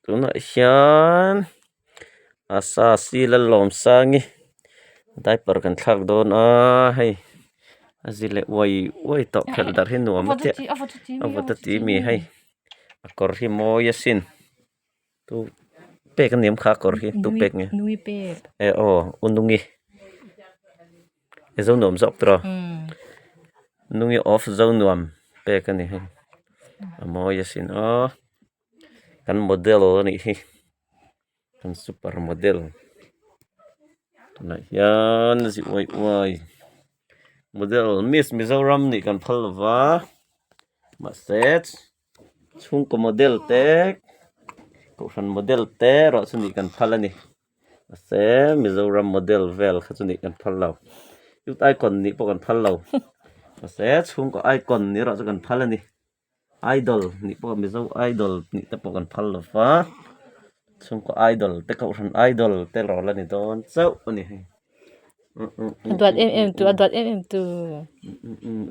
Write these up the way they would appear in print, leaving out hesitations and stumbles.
Tunah hian Asa Lalawmsangi diaper kan thlak dawn a hei a zi leh uai uai tawh phelh darh hi nuam a tia a vawt a ti mi hei a kawr hi mawi asin tu pek a niam kha a kawr hi tu pek nge e aw u nungi zo nuam zawk tawh nungi of zo nuam pek a ni hei a mawi asin aw. Kan model a nih hi kan super model tunah hian zi uai uai model miss mizoram nih kan phal lo va mahse chhungkaw model te kohhran model te erawh chu nih kan phal a ni mahse mizoram model vel kha chu nih kan phal lo youth icon nih pawh kan phal lo mahse chhungkaw icon nih erawh chu kan phal a ni. Idol nih pawh Mizo idol nih te pawh kan phal lo va, chhungkaw idol te kohhran idol te rawl a ni dawn chauh a ni hei. A duat em em tu a duat em em tu.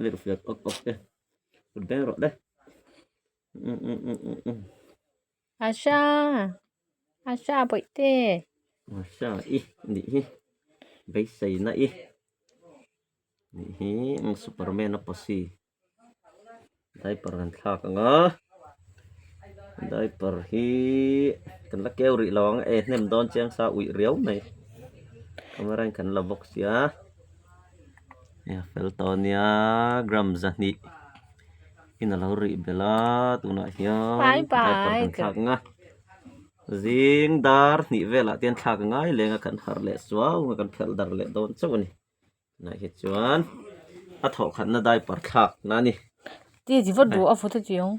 Leh fiat awk awk te kut beng rawh le. Asha Asha bawihte. Asha i nih hi beiseina i nih hi superman a posi. Diaper kan thlak ang a diaper hi kan la keu rih lo ang e hnem dawn chiang sa uih riau mai camera in kan la bawk sia hei a fel tawh a nia gram zahnih in a lo rih belh a tunah hian diaper kan thlak ang a zing dar hnih velah te hian thlak a ngai leng a kan harh leh suau a kan phelh dar leh dawn chauh a ni. Tunah hi chuan a thawh khatna diaper thlak na a ni. Ti chi vat duh a photo chiang.